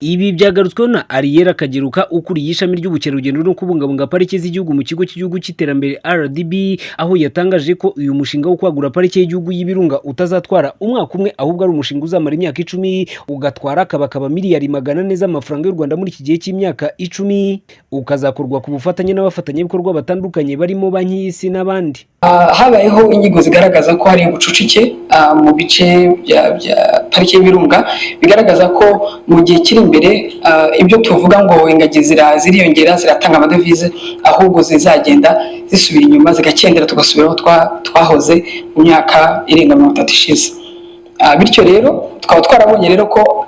Ibi byagarutsweho na Ariel Kageruka, ukuriye ishami ry'ubukerarugendo no kubungabunga pariki z'igihugu mu Kigo cy'Igihugu cy'Iterambere RDB, aho yatangaje ko uyu mushinga wo kwagura Pariki y'Igihugu y'Ibirunga utazatwara umwaka umwe, ahubwo ari umushinga uzamara imyaka 10, ugatwara akabakaba miliyari 400 z'amafaranga y'u Rwanda muri iki gihe cy'imyaka 10, ukazakorwa ku bufatanye n'abafatanyabikorwa batandukanye barimo Banki y'Isi n'abandi. Habayeho inyigo zigaragaza ko hari ubucucike mu bice bya Pariki y'Ibirunga, bigaragaza ko mu gihe kiri imbere ibyo tuvuga ngo ingagi ziriyongera, ziratanga amadevize, ahubwo zizagenda zisubira inyuma, zigakendera, tugasubira aho twahoze mu myaka irenga 30 ishize. Bityo rero tukaba twarabonye rero ko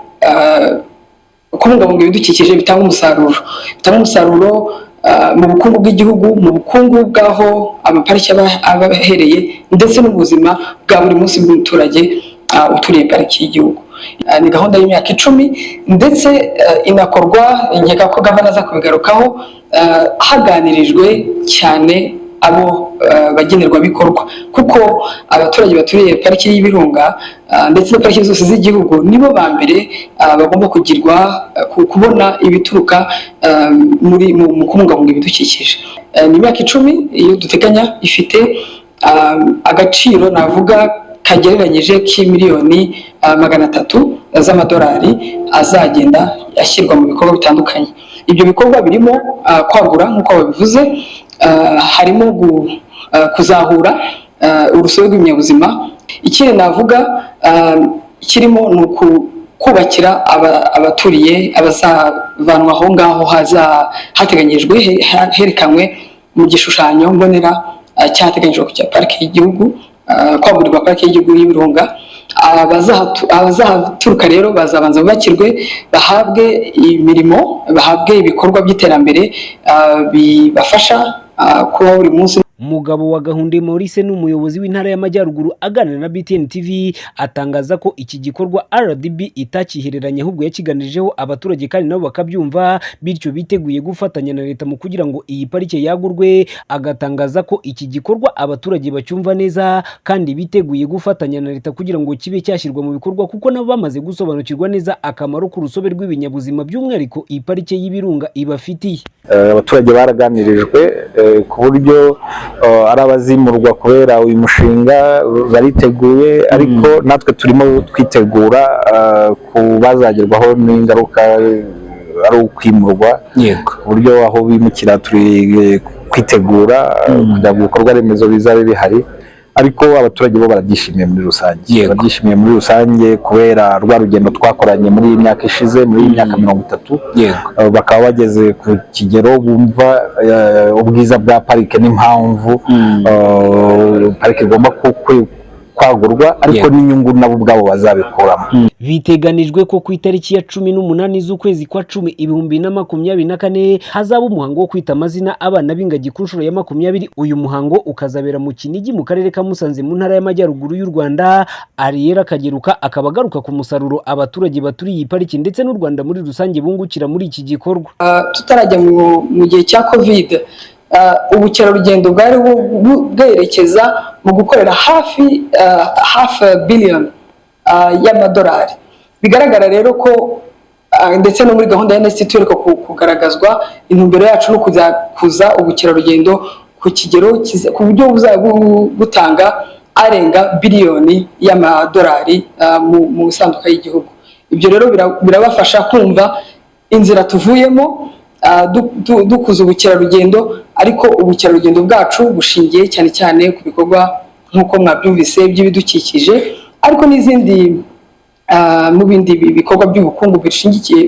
kubungabunga ibidukikije bitanga umusaruro mu bukungu bw'igihugu, mu bukungu bw'aho amapariki aba ahereye, ndetse n'ubuzima bwa buri munsi bw'umuturage uturiye pariki y'igihugu. Ni gahunda y'imyaka 10, ndetse inakorwa, nkeka ko gavana aza kubigarukaho, haganirijwe cyane abo bagenerwabikorwa, kuko abaturage baturiye Pariki y'Ibirunga ndetse na pariki zose z'igihugu nibo ba mbere bagomba kugirwa kubona ibituruka mu kubungabunga ibidukikije. Ni imyaka 10 iyo duteganya, ifite agaciro navuga kagereranyije k'imiliyoni 300 z'amadolari azagenda ashyirwa mu bikorwa bitandukanye. Ibyo bikorwa birimo kwagura nk'uko babivuze, harimo kuzahura urusobe rw'ibinyabuzima. Ikindi navuga kirimo ni kubakira abaturiye abazavanwa aho ngaho hateganyijwe, herekanywe mu gishushanyo mbonera cyateganyijwe cya pariki y'igihugu, kwagurirwa Pariki y'Igihugu y'Ibirunga. Abazahaturuka rero bazabanza bubakirwe, bahabwe imirimo, bahabwe ibikorwa by'iterambere bibafasha kubaho buri munsi. Umugabo wa Gahunde Maurice ni umuyobozi w'Intara y'Amajyaruguru. Aganira na BTN TV, atangaza ko iki gikorwa RDB itakihereranye, ahubwo yakiganijeho abaturage kandi nabo bakabyumva, bityo biteguye gufatanya na leta mu kugira ngo iyi parike yagurwe. Agatangaza ko iki gikorwa abaturage bacyumva neza kandi biteguye gufatanya na leta kugira ngo kibe cyashyirwa mu bikorwa, kuko nabo bamaze gusobanukirwa neza akamaro k'urusobe rw'ibinyabuzima, by'umwihariko iyi Parike y'Ibirunga ibafitiye. Abaturage baraganirijwe ku buryo ari abazimurwa kubera uyu mushinga bariteguye, ariko natwe turimo twitegura ku bazagerwaho n'ingaruka ari ukwimurwa, ku buryo aho bimukira turi kwitegura kugira ngo ibikorwa remezo bizabe bihari. Ariko abaturage bo barabyishimiye muri rusange. Barabyishimiye muri rusange kubera rwa rugendo twakoranye muri iyi myaka ishize, muri iyi myaka 30. Bakaba bageze ku kigero bumva ubwiza bwa parike n'impamvu parike igomba kwagurwa, ariko n'inyungu nabo ubwabo bazabikuramo. Biteganijwe ko ku itariki ya 18 z'ukwezi kwa 10 2024 hazaba umuhango wo kwita amazina abana b'ingagi ku nshuro ya 20. Uyu muhango ukazabera mu Kinigi, mu karere ka Musanze, mu Ntara y'Amajyaruguru y'u Rwanda. Ariel Kageruka akaba agaruka ku musaruro abaturage baturiye iyi pariki ndetse n'u Rwanda muri rusange bungukira muri iki gikorwa. Tutarajya mu gihe cya Covid, ubukerarugendo bwari bwerekeza mu gukorera hafi hafi biliyoni y'amadolari. Bigaragara rero ko ndetse no muri gahunda ya NST tureka kugaragazwa, intumbero yacu ni ukuza ubukerarugendo ku kigero ku buryo buzaba butanga arenga biliyoni y'amadolari mu isanduka y'igihugu. Ibyo rero birabafasha kumva inzira tuvuyemo dukuza ubukerarugendo, ariko ubukerarugendo bwacu bushingiye cyane cyane ku bikorwa, nk'uko mwabyumvise, by'ibidukikije, ariko n'izindi mu bindi bikorwa by'ubukungu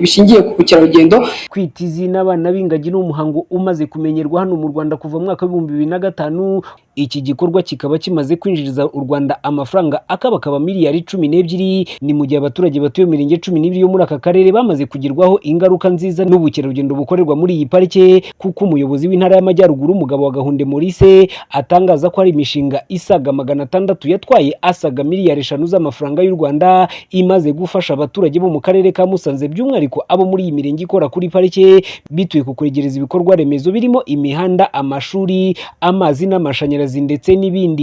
bishingiye ku bukerarugendo. Kwita izina abana b'ingagi ni umuhango umaze kumenyerwa hano mu Rwanda kuva mu mwaka wa 2005. Iki gikorwa kikaba kimaze kwinjiriza u Rwanda amafaranga akabakaba miliyari 12. Ni mu gihe abaturage batuye mu mirenge 12 yo muri aka karere bamaze kugerwaho ingaruka nziza n'ubukerarugendo bukorerwa muri iyi parike, kuko umuyobozi w'Intara y'Amajyaruguru, umugabo wa Gahunde Maurice, atangaza ko hari imishinga isaga 600 yatwaye asaga miliyari 5 z'amafaranga y'u Rwanda, imaze gufasha abaturage bo mu karere ka Musanze, by'umwihariko abo muri iyi mirenge ikora kuri parike, bituye ku kwegereza ibikorwa remezo birimo imihanda, amashuri, amazi n'amashanyarazi ndetse n'ibindi.